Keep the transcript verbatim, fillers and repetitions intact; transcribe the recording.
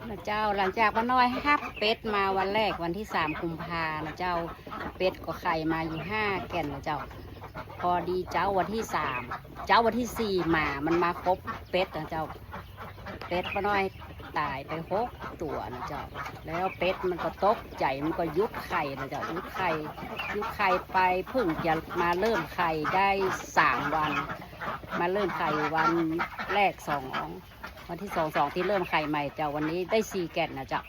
นะเจ้า หลังจากป้าน้อยฮับเป็ดมาวันแรก วันตี้สามกุมภานะเจ้า เป็ดก็ไข่มาอยู่ห้าแก่นนะเจ้า พอดีเจ๊าวันตี้สาม เจ๊าวันตี้สี่หมามันมาคบเป็ดนะเจ้า เป็ดป้าน้อยต๋ายไปหกตั๋วนะเจ้า แล้วเป็ดมันก็ตกใจ๋ มันก็หยุดไข่นะเจ้า หยุดไข่ หยุดไข่ไป เพิ่งจะมาเริ่มไข่ได้สามวัน มาเริ่มไข่วันแรกสอง วันตี้สองสองตี้เริ่มไข่ใหม่เจ้า วันนี้ได้สี่แก่นนะเจ้า